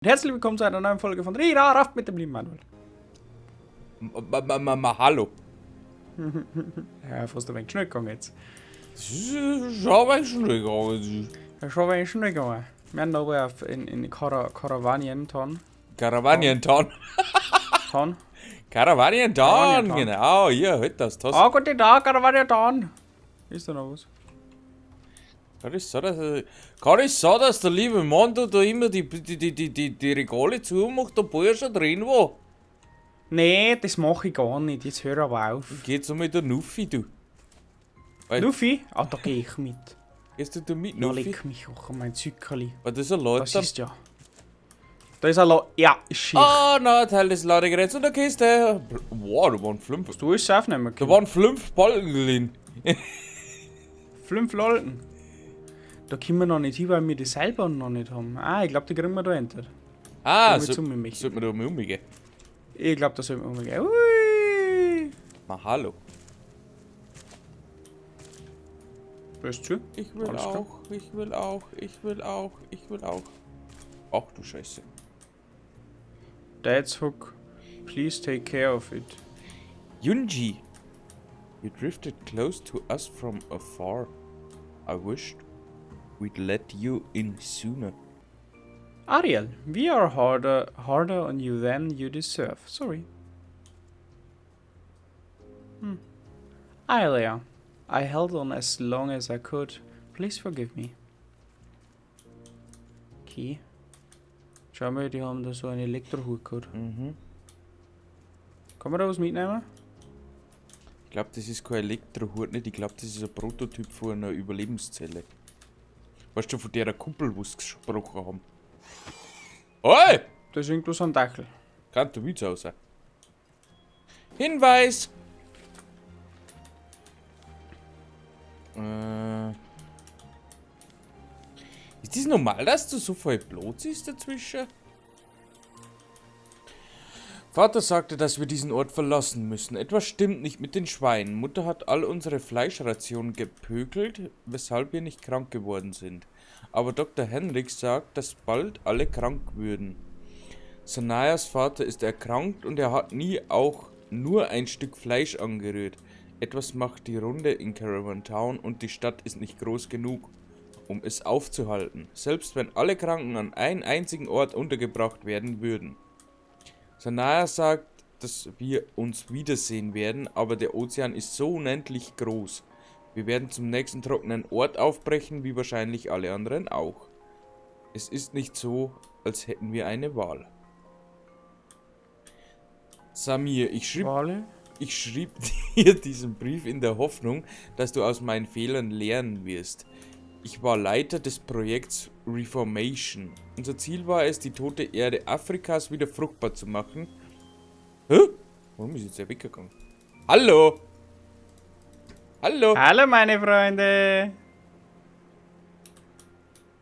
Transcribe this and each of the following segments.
Herzlich willkommen zu einer neuen Folge von Rira Raft mit dem lieben Manuel. Ma, hallo. Ja, fast ein wenig schnell gegangen jetzt. Schon ein wenig schnell gegangen. Ja, schon ein wenig schnell gegangen. Wir haben aber auf in Caravanien Town. Caravanien Town. Town. Caravanien Town, genau. Hier, halt das. Das. Ah, guten Tag, Caravanien Town. Ist da noch was? Kann ich sagen, dass der liebe Mann da immer die Regale zumacht, obwohl er schon drin war? Nee, das mach ich gar nicht. Jetzt hör aber auf. Geh so mit der Nuffi, du. Weil Nuffi? Ah, da geh ich mit. Gehst du da mit, Nuffi? Da leck mich auch an mein Zückerli. Weil das ist ein Leute. Das ist ja. Da ist ein ja, schier. Ah, na, Teil des Ladegeräts und der Kiste. Wow, da waren 5. Hast du es aufnehmen können? Da waren 5 Balken drin. 5 Balken? Da kommen wir noch nicht hin, weil wir die Seilbahn noch nicht haben. Ah, ich glaub, die kriegen wir da endlich. Ah, sollte man da mal umgehen? Ich glaub, da sollten wir umgehen. Ui! Ma, hallo. Hörst du? Ich will Alles klar? auch, ich will auch, ich will auch, ich will auch. Ach du Scheiße. Dad's hook. Please take care of it. Yunji, you drifted close to us from afar. I wished we'd let you in sooner. Ariel, we are harder on you than you deserve. Sorry. Aelia, I held on as long as I could. Please forgive me. Okay. Schau mal, die haben da so einen Elektrohut gehabt. Mhm. Kann man da was mitnehmen? Ich glaub, das ist kein Elektrohut, nicht. Ich glaub, das ist ein Prototyp von einer Überlebenszelle. Weißt du, von der Kumpel, wo sie gesprochen haben. Oi! Da ist irgendwas am Dackel. Kann der Witz aus sein. Hinweis! Ist das normal, dass du so viel Platz ist dazwischen? Vater sagte, dass wir diesen Ort verlassen müssen. Etwas stimmt nicht mit den Schweinen. Mutter hat all unsere Fleischrationen gepökelt, weshalb wir nicht krank geworden sind. Aber Doktor Henrik sagt, dass bald alle krank würden. Sanayas Vater ist erkrankt und er hat nie auch nur ein Stück Fleisch angerührt. Etwas macht die Runde in Caravan Town und die Stadt ist nicht groß genug, um es aufzuhalten. Selbst wenn alle Kranken an einen einzigen Ort untergebracht werden würden. Sanaya sagt, dass wir uns wiedersehen werden, aber der Ozean ist so unendlich groß. Wir werden zum nächsten trockenen Ort aufbrechen, wie wahrscheinlich alle anderen auch. Es ist nicht so, als hätten wir eine Wahl. Samir, Wale? ich schrieb dir diesen Brief in der Hoffnung, dass du aus meinen Fehlern lernen wirst. Ich war Leiter des Projekts Reformation. Unser Ziel war es, die tote Erde Afrikas wieder fruchtbar zu machen. Hä? Warum ist jetzt der weggegangen? Hallo! Hallo! Hallo meine Freunde!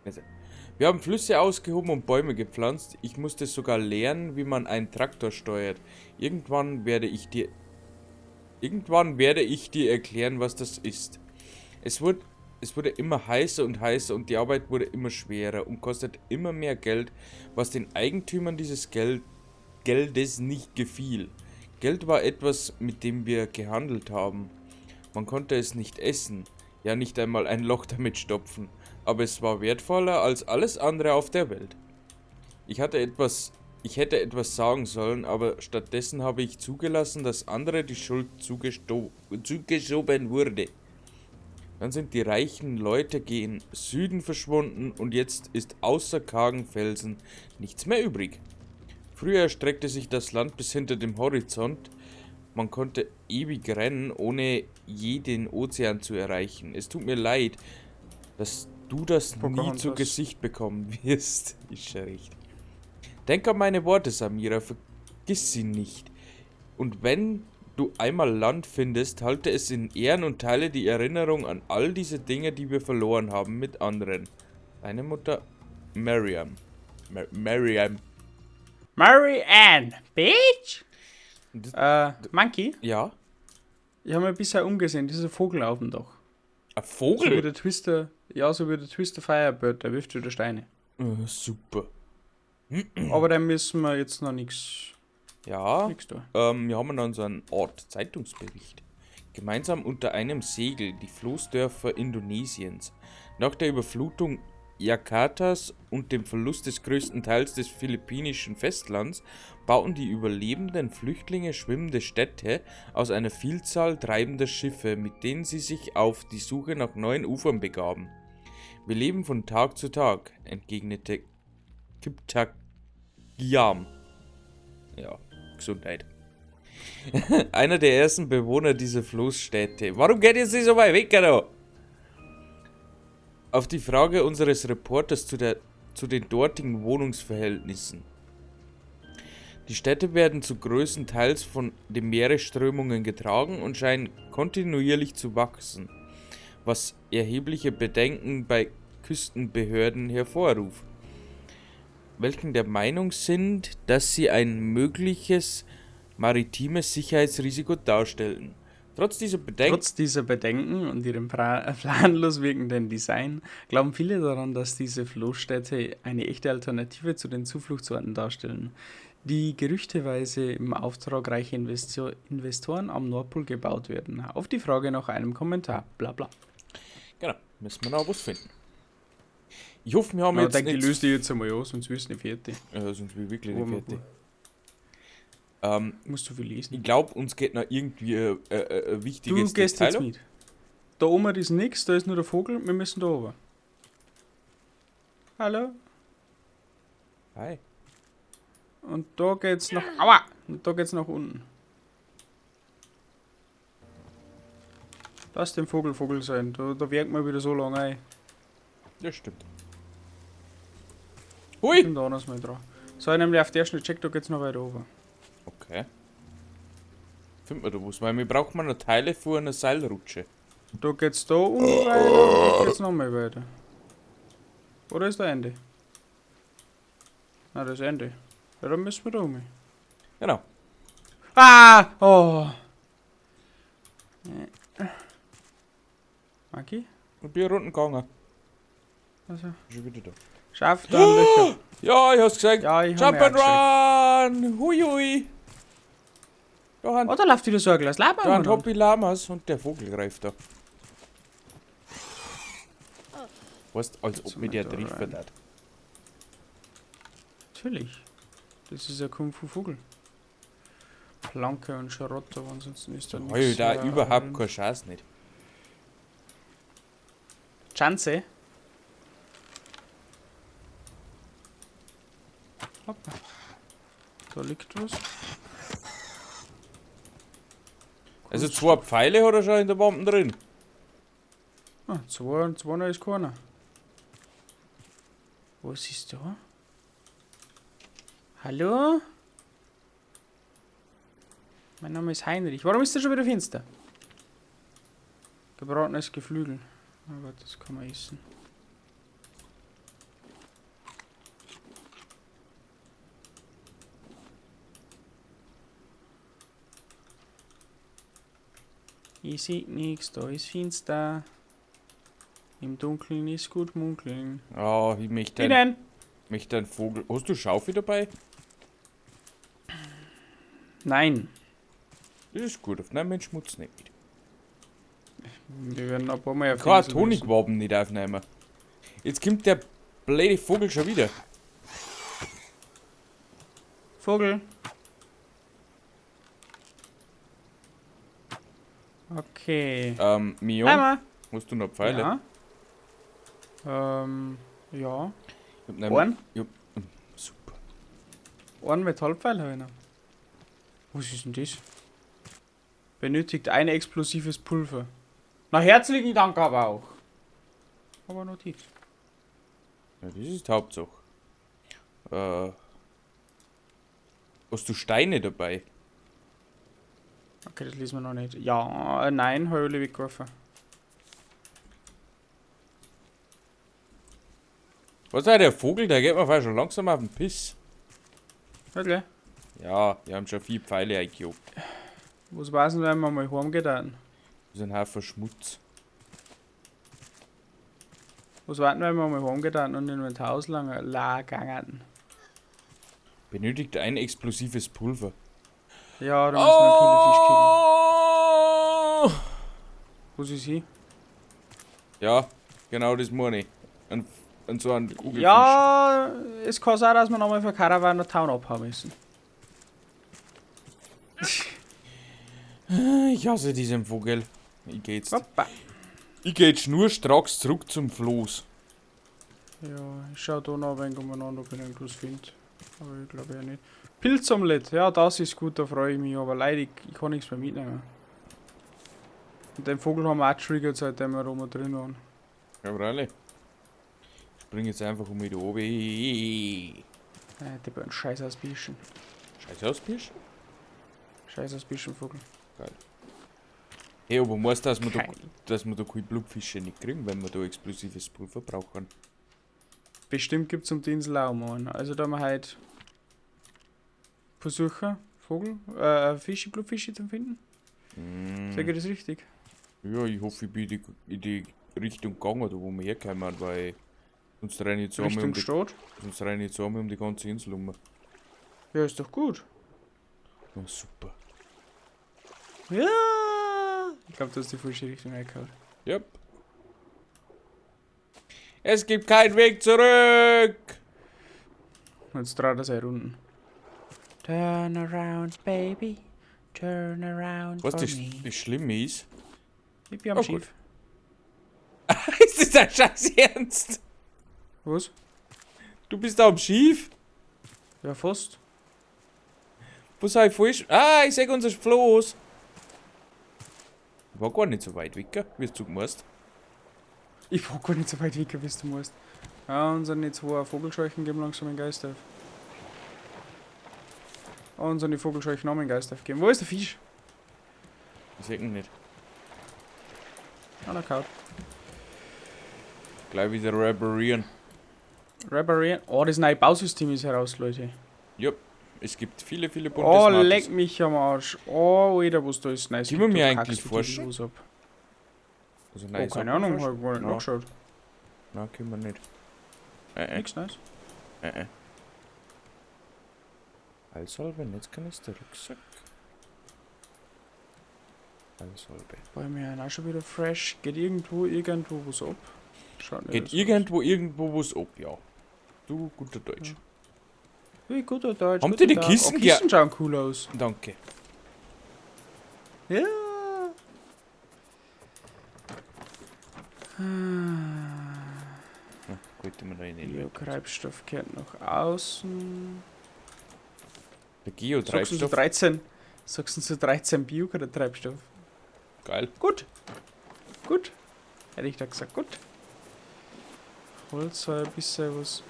Also, wir haben Flüsse ausgehoben und Bäume gepflanzt. Ich musste sogar lernen, wie man einen Traktor steuert. Irgendwann werde ich dir erklären, was das ist. Es wurde immer heißer und heißer und die Arbeit wurde immer schwerer und kostet immer mehr Geld, was den Eigentümern dieses Geldes nicht gefiel. Geld war etwas, mit dem wir gehandelt haben. Man konnte es nicht essen, ja nicht einmal ein Loch damit stopfen, aber es war wertvoller als alles andere auf der Welt. Ich hätte etwas sagen sollen, aber stattdessen habe ich zugelassen, dass andere die Schuld zugeschoben wurde. Dann sind die reichen Leute gen Süden verschwunden und jetzt ist außer kargen Felsen nichts mehr übrig. Früher erstreckte sich das Land bis hinter dem Horizont. Man konnte ewig rennen, ohne je den Ozean zu erreichen. Es tut mir leid, dass du das nie Pocahontas. zu Gesicht bekommen wirst. Ist ja recht. Denk an meine Worte, Samira, vergiss sie nicht. Und wenn du einmal Land findest, halte es in Ehren und teile die Erinnerung an all diese Dinge, die wir verloren haben, mit anderen. Deine Mutter Mariam. Mariam. Mary Ann, bitch! Das Monkey? Ja? Ich habe mir bisher umgesehen, dieser Vogel auf dem Dach. Ein Vogel? So wie der Twister, ja, so wie der Twister Firebird, der wirft wieder Steine. Super. Aber da müssen wir jetzt noch nichts Ja, nix tun. Wir haben dann so eine Art Zeitungsbericht. Gemeinsam unter einem Segel, die Floßdörfer Indonesiens. Nach der Überflutung Jakartas und dem Verlust des größten Teils des philippinischen Festlands bauten die überlebenden Flüchtlinge schwimmende Städte aus einer Vielzahl treibender Schiffe, mit denen sie sich auf die Suche nach neuen Ufern begaben. Wir leben von Tag zu Tag, entgegnete Kiptagiam. Ja, Gesundheit. Einer der ersten Bewohner dieser Floßstädte. Warum geht jetzt nicht so weit weg, da? Auf die Frage unseres Reporters zu den dortigen Wohnungsverhältnissen. Die Städte werden zu größten Teils von den Meeresströmungen getragen und scheinen kontinuierlich zu wachsen, was erhebliche Bedenken bei Küstenbehörden hervorruft, welchen der Meinung sind, dass sie ein mögliches maritimes Sicherheitsrisiko darstellen. Trotz dieser Bedenken. Trotz dieser Bedenken und ihrem planlos wirkenden Design glauben viele daran, dass diese Floßstädte eine echte Alternative zu den Zufluchtsorten darstellen, die gerüchteweise im Auftrag reicher Investoren am Nordpol gebaut werden. Auf die Frage nach einem Kommentar. Bla bla. Genau, müssen wir noch was finden. Ich hoffe, wir haben Na, jetzt denke, ich nicht. löse die jetzt einmal aus, sonst wirst du nicht fertig. Ja, sonst bin ich wirklich Wo nicht wir fertig. Musst du viel lesen. Ich glaube, uns geht noch irgendwie ein Du wichtiges gehst Detail jetzt ab. mit. Da oben ist nichts, da ist nur der Vogel, wir müssen da oben. Hallo? Hi. Und da geht's nach. Aua! Und da geht's nach unten. Lass den Vogel Vogel sein, da wirkt man wieder so lange ein. Das stimmt. Hui! Ich bin da anders mal dran. So, ich nämlich auf der schnell checkt, da geht's noch weiter oben. Okay. Finden wir da was, weil wir brauchen noch Teile für eine Seilrutsche. Da geht's da unten weiter, da geht's noch mal weiter. Oder ist da Ende? Na, das ist Ende. Ja, dann müssen wir da um. Genau. Ah! Oh! Maki? Ich bin runtergegangen. Also. Schon wieder da. Schaff da ein Löcher. Ja, ich hab's gesagt. Ja, ich hab Jump mich auch and run! Hui hui! Da haben, Oh, da läuft wieder so ein Glas Lama da haben umeinander. Hobby Lamas und der Vogel greift da. Weißt, als ob Jetzt mir mal der da treffen rein. hat. Natürlich. Das ist ein Kung Fu Vogel. Planke und Schrott, aber ansonsten ist da Hab nichts. ich da überhaupt drin. keine Chance nicht. Chance. Hoppa. Da liegt was. Also zwei Pfeile hat er schon in der Bombe drin. Ah, zwei und zwei ist keiner. Was ist da? Hallo? Mein Name ist Heinrich. Warum ist das schon wieder finster? Gebratenes Geflügel. Aber das kann man essen. Ich seh nix, da ist finster. Im Dunkeln ist gut munkeln. Ah, ich möchte ein, Ihnen! möchte einen Vogel. Hast du Schaufel dabei? Nein. Das ist gut, auf nehmen wir den Schmutz nicht mit. Wir werden ein paar Mal Ich kann auf auch Honigwaben nicht aufnehmen. Jetzt kommt der blöde Vogel schon wieder. Vogel. Okay. Mion, Einmal. hast du noch Pfeile? Ja. Ja. Ich hab nämlich- Einen? Ich hab, super. Einen Metallpfeil habe ich noch. Was ist denn das? Benötigt ein explosives Pulver. Na, herzlichen Dank aber auch. Aber Notiz. Ja, das ist die Hauptsache. Hast du Steine dabei? Okay, das lesen wir noch nicht. Ja, nein, habe ich weggeworfen. Was ist der Vogel? Der geht mir fast schon langsam auf den Piss. Wirklich? Ja, wir haben schon 4 Pfeile eingejagt. Was weiß denn, wenn wir mal heimgehen? Das ist ein Haufen Schmutz. Was warten, wenn wir mal heimgehen und in Inventar auslagern? Benötigt ein explosives Pulver. Ja, da müssen wir einen Killifisch killen. Oh! Wo ist sie? Ja, genau das meine ich. Ein so ein Kugelfisch. Ja, es kann sein, dass wir nochmal für Caravan und Town abhauen müssen. Ich hasse diesen Vogel. Ich geh jetzt. Hoppa. Ich geh jetzt schnurstracks zurück zum Floß. Ja, ich schau da noch ein wenig umeinander, ob ich irgendwas finde. Aber ich glaube ja nicht. Pilzomelett, ja, das ist gut, da freue ich mich. Aber leider, ich kann nichts mehr mitnehmen. Und den Vogel haben wir auch getriggert, seitdem wir oben drin waren. Ja, freilich. Ich spring jetzt einfach um wieder oben. Die beiden Scheiß aus Bischen. Scheiß aus Bischen? Scheiß aus Bischen, Vogel. Geil. Hey, aber weißt du, dass wir da, Geil. dass wir da keine Blutfische nicht kriegen, wenn wir da explosives Pulver brauchen? Bestimmt gibt es um die Insel auch mal einen. Also da wir halt versuchen, Vogel, Fische, Blutfische zu finden. Mm. Sag ich das richtig? Ja, ich hoffe, ich bin in die Richtung gegangen, da wo wir herkommen, weil sonst renne ich zusammen Richtung um die, Stadt? sonst renne ich zusammen um die ganze Insel um. Ja, ist doch gut. Na super. Ja! Ich glaube, du hast die falsche Richtung eingehauen. Yep. Es gibt keinen Weg zurück! Jetzt dreht er sich Runden. Turn around, baby. Turn around Was for das, me. das Schlimme ist. Ich bin am Oh, gut. Schiff. Ist das dein Scheiß Ernst? Was? Du bist am Schiff? Ja, fast. Was hab ich falsch? Ah, ich seh unser Floß. War gar nicht so weit weg, wie du gemeint. Ich war gar nicht so weit weg, wie du musst. Ja, unsere zwei Vogelscheuchen geben langsam den Geist auf. Unsere Vogelscheuchen haben den Geist aufgegeben. Wo ist der Fisch? Ich seh ihn nicht. Ah, der kaut. Gleich wieder reparieren. Reparieren. Oh, das neue Bausystem ist heraus, Leute. Jupp. Es gibt viele, viele bunte Oh, Smarties. leck mich am Arsch. Oh, Alter, was da ist. Nice. Können wir gibt, mir da eigentlich kackst du die forschen? Los ab. Also, Oh, nein, keine Ahnung, hab ich gar nicht Ja. nachgeschaut. Nein, können wir nicht. Nix nice. Heilsalbe, Netzkanister, Rucksack. Heilsalbe. Bei mir auch schon wieder fresh. Geht irgendwo was ab? Schaut nicht Geht so irgendwo was ab, ja. Du guter Deutsch. aus. Wie guter Deutsch. Haben guter die die Tag. Kissen Oh, Kissen schauen cool aus. Danke. Ja. Na, gut, immer noch in den Biotreibstoff kehrt nach außen. Der Sagst du so Geotreibstoff. 13? Sagst du so 13 Biotreibstoff? Geil. Gut. Gut. Hätte ich da gesagt, gut. Holz soll ein bisschen was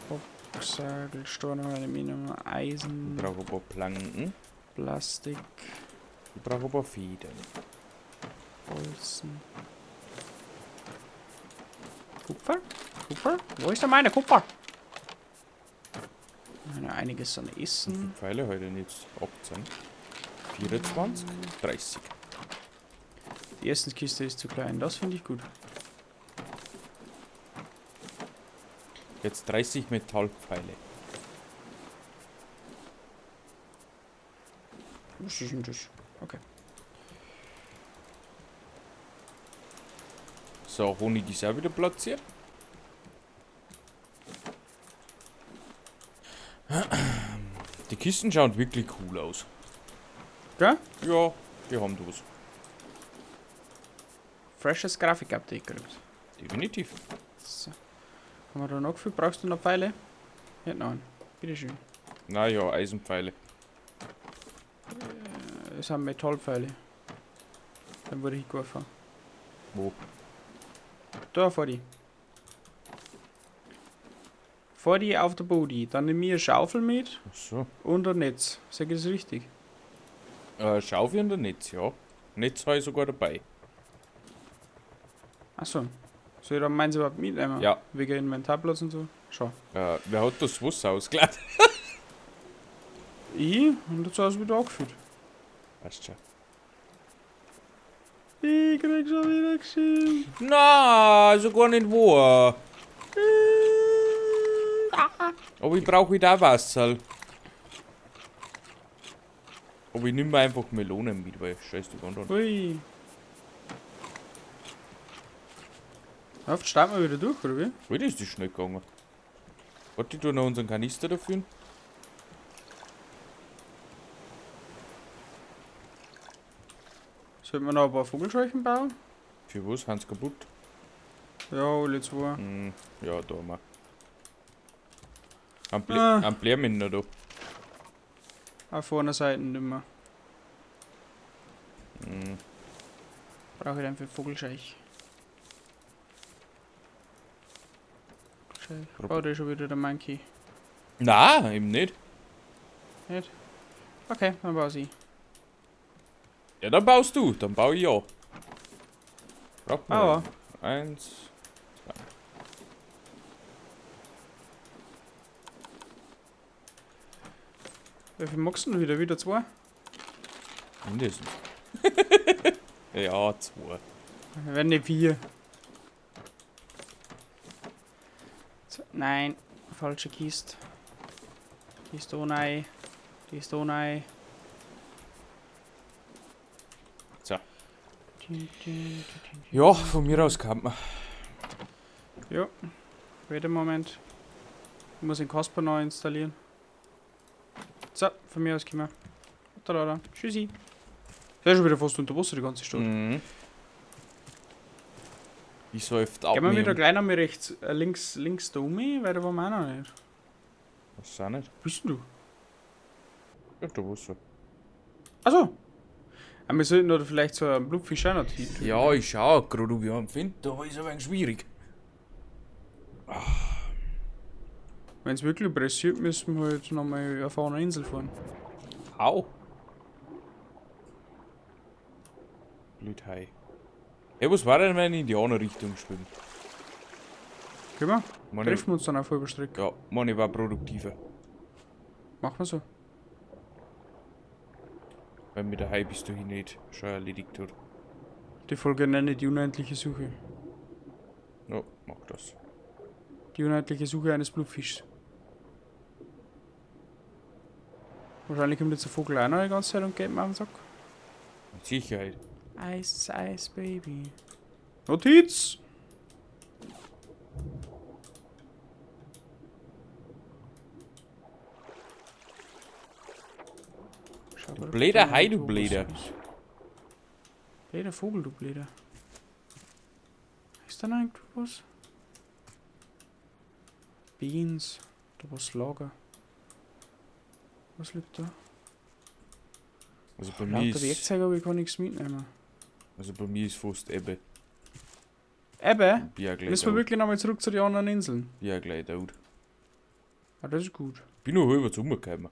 abgesagelt. Stein, Aluminium, Ich Eisen, brauche ein paar Planken. Plastik, Ich brauche ein paar Federn. Holzen. Kupfer? Kupfer? Wo ist denn meine Kupfer? Ja, einiges an Wie viele Essen. Pfeile heute denn jetzt? 18. 24, 30. Die Essenskiste ist zu klein, das finde ich gut. Jetzt 30 Metallpfeile. Was ist denn das? Okay. So, Honig ist auch wieder platziert. Die Kisten schauen wirklich cool aus. Gell? Ja, die haben was. Freshes Grafik-Update gekriegt. Definitiv. So. Haben wir da noch viel? Brauchst du noch Pfeile? Ja, nein. Bitteschön. Naja, Eisenpfeile. Es sind Metallpfeile. Dann wurde ich geworfen. Wo? Da vor die. Vor die auf der Body. Dann nehme ich eine Schaufel mit Ach so. und ein Netz. Sag ich das richtig? Schaufel und ein Netz, ja. Netz habe ich sogar dabei. Achso. Soll ich dann meins überhaupt mitnehmen? Ja. Wegen Inventarplatz und so? Schau. Wer hat das Wasser ausgeladen? Ich und dazu hast du wieder angeführt. Passt schon. Ich krieg schon wieder geschimpft. Na, also gar nicht wahr. Aber ich brauche wieder auch Wasser. Aber ich nehme einfach Melonen mit, weil scheiß die Wand an. Ui. Oft starten wir wieder durch, oder wie? Heute ist das schnell gegangen. Warte, ich tu noch unseren Kanister dafür. Sollten wir noch ein paar Vogelscheuchen bauen? Für was? Hans kaputt? Ja, alle zwei. Hm, ja, da haben wir. Am, Ah. am Blärmen noch da. Auf einer Seite nicht mehr. Hm. Brauche ich dann für Vogelscheich. Vogelscheich. Oh, da ist schon wieder der Monkey. Na, eben nicht. Nicht? Okay, dann baue ich. Ja, dann baust du, dann baue ich auch. Braucht man. Aua. Eins, zwei. Wie viel magst du denn wieder? Wieder zwei? Mindestens. Ja, zwei. Wenn nicht vier. So, nein, falsche Kiste. Die ist da rein. Die ist da rein. So. Ja, von mir aus kann man. Ja, wait einen Moment. Ich muss den Kasper neu installieren. So, von mir aus können wir. Da, da, da. Tschüssi. Ist ja schon wieder fast unter Wasser die ganze Stadt. Mhm. Ich säuft ab. Gehen wir wieder gleich noch mal rechts, links da um, weil da waren wir auch noch nicht. Was ist auch nicht? Wo bist denn du? Ja, da war's so. Achso. Aber wir sollten da vielleicht so einen Blutfisch auch noch hin. Ja, ich schau gerade, ob ich einen finde, aber ist ein wenig schwierig. Wenn es wirklich pressiert, müssen wir halt nochmal auf eine Insel fahren. Au. Blöd Hai. Hey, was war denn, wenn ich in die andere Richtung schwimme? Können wir? Meine, Treffen wir uns dann auf halber Strecke. ja, meine war produktiver. Machen wir so. Weil mit der Hai bist du hier nicht schon erledigt hat. Die Folge nenne ich die unendliche Suche. Ja, mach das. Die unendliche Suche eines Blutfischs. Wahrscheinlich kommt jetzt der Vogel auch noch die ganze Zeit und geht mir auf den Sack. Mit Sicherheit. Ice, Ice, Baby. Notiz! Schau Du mal, ob blöder da Hai, du irgendwo was blöder. ist. Blöder Vogel, du blöder. Ist da noch irgendwo was? Beans. Da war's Lager. Was liegt da? Also bei mir Lauter ist, Werkzeuge, aber ich kann nichts mitnehmen. also bei mir ist fast Ebbe. Ebbe? Bin ja gleich Müssen wir tot. wirklich nochmal zurück zu den anderen Inseln? Bin ja gleich tot. Ah, das ist gut. Bin nur halber zurückgekommen.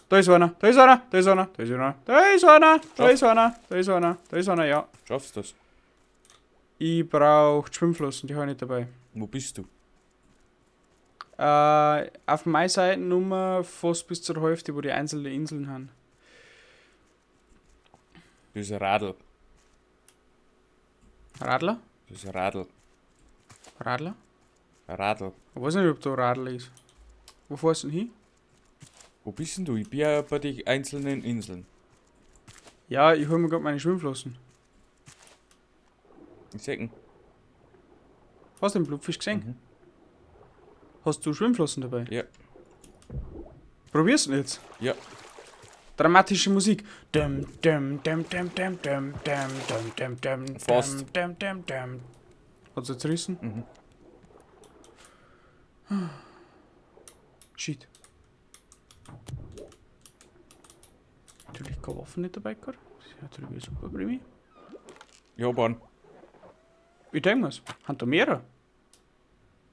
Da ist einer, da ist einer, da ist einer, da ist einer, da ist einer, da ist einer, da ist einer, da ist einer, ja. Schaffst du das? Ich brauch Schwimmflossen, die habe ich nicht dabei. Wo bist du? Auf meiner Seite Nummer fast bis zur Hälfte, wo die einzelnen Inseln haben. Das ist ein Radl. Radler? Das ist ein Radl. Radler? Ein Radl. Ich weiß nicht, ob da Radler ist. Wo fährst du denn hin? Wo bist denn du? Ich bin ja bei den einzelnen Inseln. Ja, ich hol mir grad meine Schwimmflossen. Ich seh. Hast du den Blutfisch gesehen? Mhm. Hast du Schwimmflossen dabei? Ja. Probier's denn jetzt? Ja. Dramatische Musik. Dum, dum, dum, dum, dum, dum, dum, dum, dum, dum, Fast. dum, dum, dum. Hat's jetzt zerrissen? Mhm. Shit. Natürlich keine Waffen nicht dabei gehabt. Das ist natürlich eine super Prämie. Ja, Bahn. Ich denk mir's. Haben da mehrere?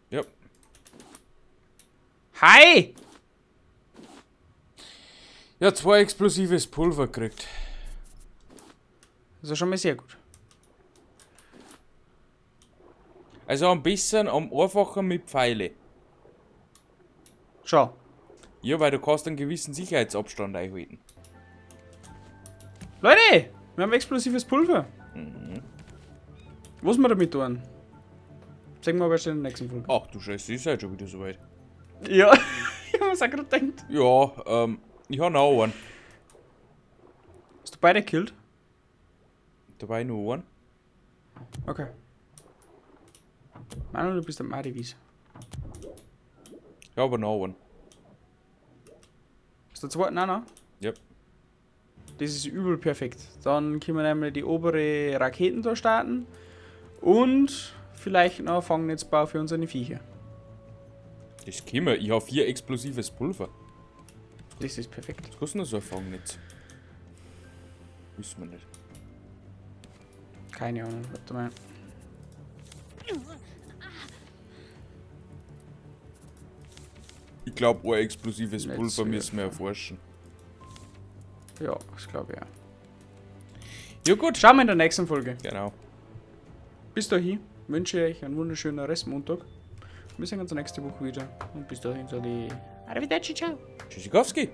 Ja. Hi! Ja, 2 explosives Pulver gekriegt. Das ist ja schon mal sehr gut. Also am besten, am einfachen mit Pfeile. Schau. Ja, weil du kannst einen gewissen Sicherheitsabstand einhalten. Leute! Wir haben explosives Pulver. Mhm. Was wir damit tun? Sehen wir aber erst in der nächsten Folge. Ach du Scheiße, ist halt schon wieder soweit. Ja, ich hab's auch gerade gedacht. Ja, Ich habe noch einen. Hast du beide gekillt? Dabei nur einen. Okay. Manuel, du bist am Adiwies. Ich habe noch einen. Ist der zweite? Nein, nein. Yep. Das ist übel perfekt. Dann können wir nämlich die obere Raketen da starten. Und vielleicht noch ein Fangnetzbau für unsere Viecher. Das können wir. Ich habe 4 explosives Pulver. Das ist perfekt. Was kostet denn so ein Fangnetz? Wissen wir nicht. Keine Ahnung, warte mal. Ich glaube, ein explosives Netz Pulver müssen wir werfen. erforschen. Ja, das glaube ich auch. Ja gut. Schauen wir in der nächsten Folge. Genau. Bis dahin wünsche ich euch einen wunderschönen Restmontag. Wir sehen uns nächste Woche wieder. Und bis dahin sage ich Arrivederci, ciao. Tschüssikowski.